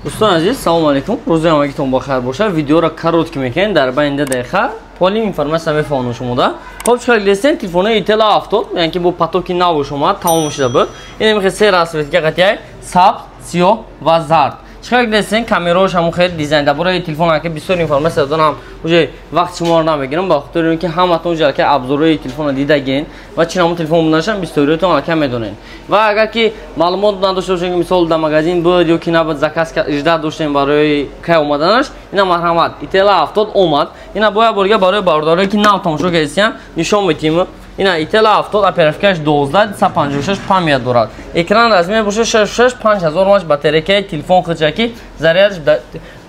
Дӯстони азиз, салому алейкум. Рӯзи ҳамагитон бахайр бошад. Видеоро короткий мекунем, дар байни 2 дақиқа полный информация мефаҳмонам шумода. Хоб, чӣ хел дестен телефонои Itel 70, яъне ки бо потоки наву шумо тамом шуда буд. Ин мехе се расцветка қатияй: сабз, сиёҳ ва зард. Чӣ хел дестен камераош, ҳамун хеле дизайн. Дар бораи телефон ака бисёр информация додам, уже вақт шуморо намегирам, ба хотири он ки ҳаматон уже ака обзорҳои телефонро дидагин ва чӣ намуд телефон буданашам бисёриятон ака медонед. Ва агар ки маълумот надошта бошед, ки мисол дар магазин буд ё ки набуд, заказ ждать доштем барои кай омаданаш, ина марҳамат, Itel 70 омад. Ина бо як борга барои бародарое ки нав тамошо кардистиян нишон медиҳем. Ина Itel 70, оперативкаш 12, 256 память дорад, экран размер бошад 66, 5000 мАч батарейкаи телефон хичаки зарядш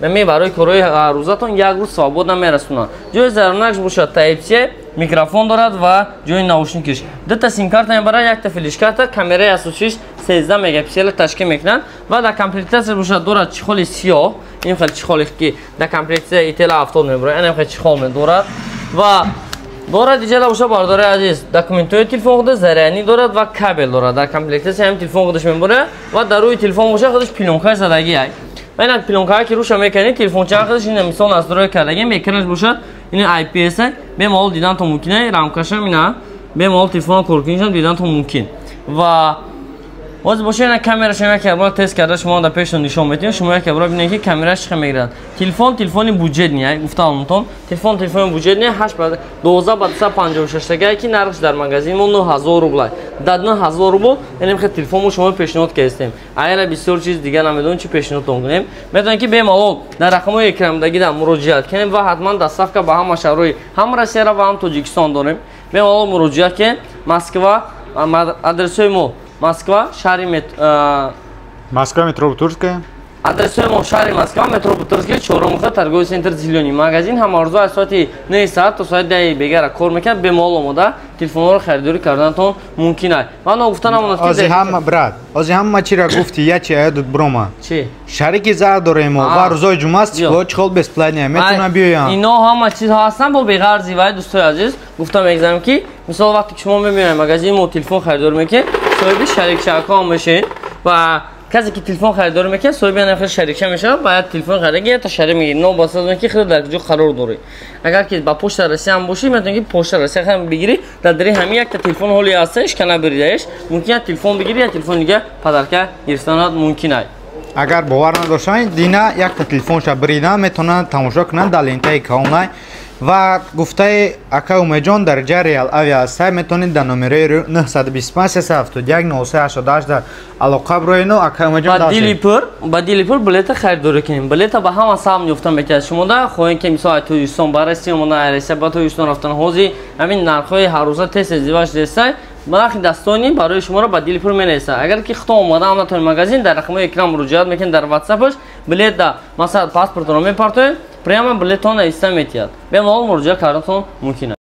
ме барои корҳои рӯзатон як рӯз свободно мерасонад. Ҷои заряднакш бошад Type C, микрофон дорад ва ҷои наушникиш. Дута симкарта мебарад, якта флешкарта, камераи асосиш 13 мегапиксела ташкил мекунад ва дар комплектация бошад дорад чехоли сиёҳ. Ин хел чехоле ки дар комплектация Itel 70 мебарад, ин хел чехол медорад ва дорад иҷала боша. Бародари азиз, документҳои телефон худа, зарядник дорад ва кабел дорад. Дар комплектация ҳам телефон худаш мебарад ва дар рӯи телефон боша худаш плёнкаи задагӣ ай. Ва ина плёнкае ки рӯша мекунед, телефонча худаш ина мисол настрой кардагим, экранаш бошад ина IPS, бемалол диданто мумкин, рамкашам ина бемалол телефон коркунишам диданто мумкин. Ва боз боша ина камераш як бор тест карда шумо дар пештон нишон медиҳем. Шумо як бор бинед, ки камераш чӣ мегирад. Телефон телефони бюджетный, гуфтаам, телефон телефони бюджетный, 8 ба 12 ба 256 тага, ки нархш дар магазин мо 9000 рубл. Дар 9000 рубл яъне хел телефон мо шумо пешниҳод кардем. Агар бисёр чиз дигар намедонем чӣ пешниҳодтон кунем, метавонед ки бемалол дар рақамҳои экрандагида муроҷиат кунем ва ҳатман доставка ба ҳама шаҳрҳои ҳам Россияра ва ҳам Тоҷикистон дорем. Бемалол муроҷиат кунем. Москва, адресҳои мо Москва, шаҳри Москва, метро Бутырская. Адресҳои мо: шаҳри Москва, метро Бутырская, чорумха, торговый центр «Зелёный» магазин. Ҳамарӯза аз соати 9 саат то соати 10 бегара кор мекунад. Бемалол омода телефонҳоро харидорӣ карданатон мумкин аст. Ва ногуфта намонад ки Ози ҳама, брат, ози ҳама чира гуфти, я чи аядут брома. Чи? Шарики зар дорем ва рӯзои ҷумъа стекло чехол бесплатный, метавонам биёям. Ино ҳама чиз ҳастанд бо беғарзи. Вай, дӯстои азиз, гуфта мегзарам, ки мисол вақте ки шумо мемиёед магазини мо, телефон харидорӣ мекунед, соҳиби шарикшакҳо ҳам мешавед. Ва касе ки телефон харидорӣ мекунад, соҳиби ана шарикша мешавад. Бояд телефон харида ята шарик мегирӣ, но басаз ки хеле дар куҷо қарор дорӣ. Агар ки ба Почта Россия ҳам бошӣ, метавонӣ ки Почта Россия ҳам бигирӣ. Дар дари ҳамин якта телефон ҳоли ҳаста, ишка набиридаеш, мумкин як телефон бигирӣ, як телефон дига подарка гирифтанат мумкин ай. Агар бовар надоштанд, дина якта телефонша биридан метавонанд, тамошо кунанд дар лентаи каонлайн. Ва гуфтаи ака Умедҷон, дар ҷа Реал Авиа ҳастай, метавонед дар номерои 925 371 9388 дар алоқа бироену ака Умедҷон. Ба дили пур, ба дили пур билета харидорӣ кунем. Билета ба ҳама саҳм ёфта метавад. Шумода хоҳем ки мисол аз Тоҷикистон ба Россия омадан, аз Россия ба Тоҷикистон рафтан, ҳозир ҳамин нархҳои ҳаррӯза тез тез зиваш дестай, нархи дастони барои шуморо ба дили пур менависад. Агар ки худтон омада ҳам натавонед, магазин дар рақамҳои экран муроҷиат мекунед, дар ватсапаш билет да масалан паспортро мепартоед, прямо билетон нависта метиҳад. Бемалол муроҷиат карданатон мумкин аст.